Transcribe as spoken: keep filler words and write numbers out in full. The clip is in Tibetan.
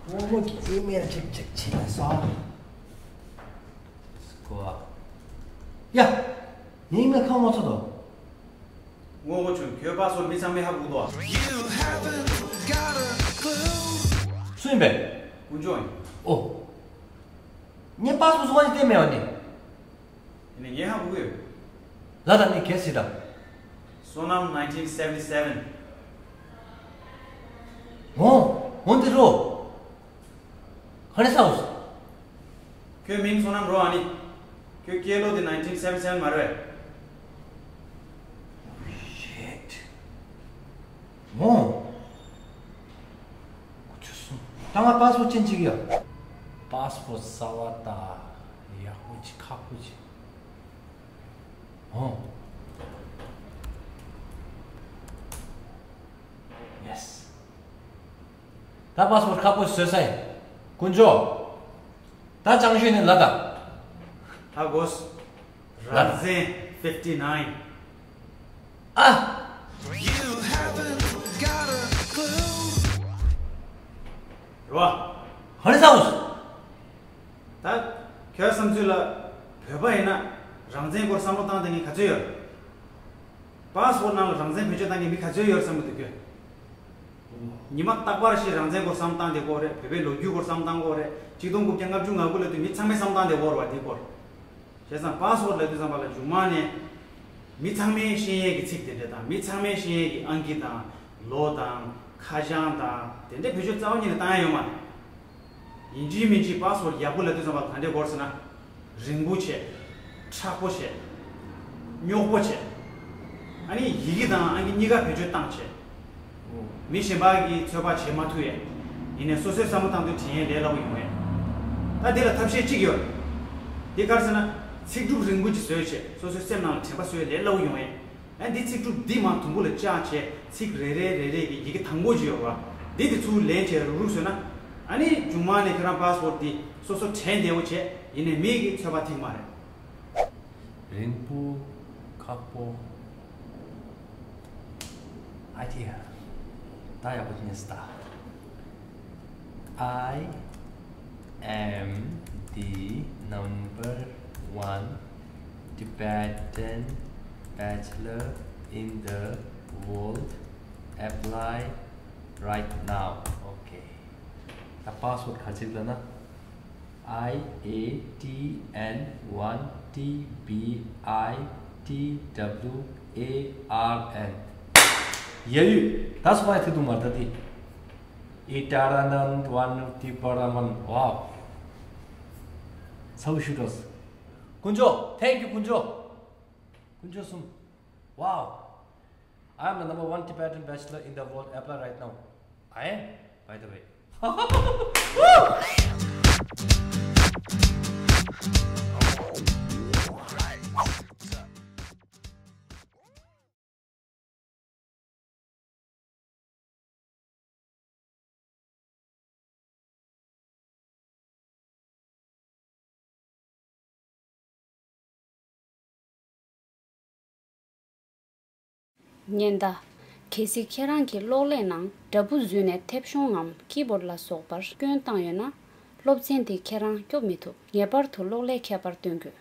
སྔོན་མོ་གི་ཨི་མེལ་ཅིག་ཅིག་བྱས་ནས་སོང་། ཡ། ངའི་ཨི་མེལ་ཁ་ངོ་ཚ་དོ། ངོ་ངོ་ཆུང་ཁྱོད་པ་སོ་མི་ཚང་མས་ཧ་གོ་འདུག་ཨ། སུ་ཡིན་པས། དཀོན་མཆོག་ཡིན། ཨོ། ངས་པ་སོ་སོ་བ་ཞིག་བལྟས་མེད་པ་ནི། ཡིན་ནའི་ངས་ཧ་གོ་གི་ཡོད། ལ་དང་ནི་གལ་སྲིད་དང་། བསོད་ནམས་nineteen seventy seven། འོ། འོ་འདི་རོ། ཧ་ནི་སའུ་སི། ཁྱོད་མིང་བསོད་ནམས་རོ་ཨ་ནི། ཁྱོད་སྐྱེས་ལོ་དེ་nineteen seventy seven མ་རེད་པས། Shit. འོ། ཁུ་ཆུ་སུ། ད་ང་པ་སི་པོར་ཊི་ཅན་བྱེད་ཀྱི་ཡོད། པ་སི་པོར་ཊི་གསར་པ་ད། ཡག་པོ་ཅིག་ཁག་པོ་ཅིག་འོ། Yes. ད་པ་སི་པོར་ཊི་ཁག་པོ་བཟོས་ས་ཡིན། དཀོན་མཆོག་ད་ཅང་ཞུས་ནས་ལ་ད། ཧ་གོ་སོང་། ལ་ད། རང་བཙན་fifty nine། ཨ། རེད་པ། ཧ་ནི་སའུ་སི། ད་ཁྱོད་བསམ་ཚུལ་ལ། བོད་པ་ཡིན་ན་རང་བཙན་སྐོར་བསམ་བློ་བཏང་བསྡད་མཁན་ག་ཚོད་ཡོད། པ་སི་པོར་ཊི་ནང་ལ་རང་བཙན་བེད་སྤྱོད་བཏང་མཁན་མི་ག་ཚོད་ཡོད་བསམ་གྱི་འདུག་ཁྱོད། ཉི་མ་རྟག་པར་ཞིག་རང་བཙན་སྐོར་བསམ་བཏང་བསྡད་ཀྱི་ཡོད་རེད། བོད་པའི་ལོ་རྒྱུས་སྐོར་བསམ་བཏང་གི་ཡོད་རེད། ཆིག་སྟོང་དགུ་བརྒྱ་ལྔ་བཅུ་ང་དགུ་ལབ་དུས་མི་ཚང་མས་བསམ་བཏང་བསྡད་ཀྱི་ཡོད་རེད་པ། འདི་སྐོར། བྱས་ཙང་པ་སི་པོར་ཊི་ལབ་དུས་ཙམ་པ་ལ་མཇུག་མ་ནས། མི་ཚང་མས་ཤེས་ཡས་ཀྱི་ཚིག་དེ་འདྲ་དང་མི་ཚང་མས་ཤེས་ཡས་ཀྱི་ཨང་ཀི་དང་། ལོ་དང་། ཁ་བྱང་དང་། དེ་འདྲ་བེད་སྤྱོད་རྩ་བ་ཉིད་ནས་བཏང་ཡ་ཡོད་མ་རེད། ཡིན་གཅིག་མིན་གཅིག་པ་སི་པོར་ཊི་ཡག་པོ་ལབ་དུས་ཙམ་པ་ལ་ག་འདྲས་དགོས་ཟེར་ན། རིང་པོ་བྱས། མཁྲེགས་པོ་བྱས། རྙོག་པོ་བྱས། ཨ་ནི་ཡི་གེ་དང་ཨང་ཀི་གཉིས་ཀ་བེད་སྤྱོད་བཏང་བྱས། མི་གཞན་པ་གིས་ཚོད་དཔག་བྱེད་མ་ཐུབ་ཡས། ཡིན་ནའི་སོ་སོའི་བསམ་བློ་བཏང་དུས་དྲན་ཡས་ལས་སླ་པོ་ཡོང་ཡས། ད་འདི་ལ་ཐབས་ཤེས་གཅིག་ཡོད། འདི་ག་རེ་ཟེར་ན། ཚིག་གྲུབ་རིང་པོ་ཅིག་བཟོས་བྱས་སོ་སོའི་སེམས་ནང་ལ་དྲན་པ་གསོ་ཡས་ལས་སླ་པོ་ཡོང་ཡས། ཨ་འདི་ཚིག་གྲུབ་འདི་མར་དུམ་བུ་ལ་བཅག་བྱས་ཚིག་རེ་རེ་རེ་རེ་གི་ཡི་གེ་དང་པོ་ཅིག་ཡོད་རེད་པ། འདི་དེ་ཚུར་ལེན་བྱས་རུག་རུག་བཟོས་ན། ཨ་ནི་མཇུག་མ་ནས་ཁྱོད་རང་པ་སི་པོར་ཊི་འདི་སོ་སོ་དྲན་བདེ་བོ་བྱས། ཡིན་ནའི་མི་གིས་ཚོད་དཔག་ཐིག་མ་རེད། རིང་པོ། ཁག་པོ། ཨ་ཅེ། ད་ཡག་པོ་ཉན་སྲིད་ད། I am the number one Tibetan bachelor in the world. Apply right now. Okay. ད་པ་སི་ཝརཌ་ག་ཚིག་ལ་ན། I A T N one T B I T W A R N. ཡ་ཡུ། ད་སོ་མ་ཡ་ཐིག་ཏུ་མར་ད་དི། ཨི་ཏཱ་ར་ནན་ཝན་ཏི་པ་ར་མན། Wow. ཚ་བོ་ཤུ་ཏོས། དཀོན་མཆོག Thank you དཀོན་མཆོག་དཀོན་མཆོག་གསུམ། Wow. I am the number one Tibetan bachelor in the world. Apply right now. I am, by the way. ཉེན་བརྡ། གལ་སྲིད་ཁྱེད་རང་གི་གློག་ཀླད་ནང་འདྲ་འབུ་འཛུལ་ནས་མཐེབ་གཞོང་ངམ་ཀི་བོར་ཌ་ལ་སོགས་པར་སྐྱོན་བཏང་ཡོད་ན། སློབ་ཚན་དེ་ཁྱེད་རང་སྐྱོབ་མི་ཐུབ། ངེས་པར་དུ་གློག་ཀླད་མཁས་པར་སྟོན་དགོས།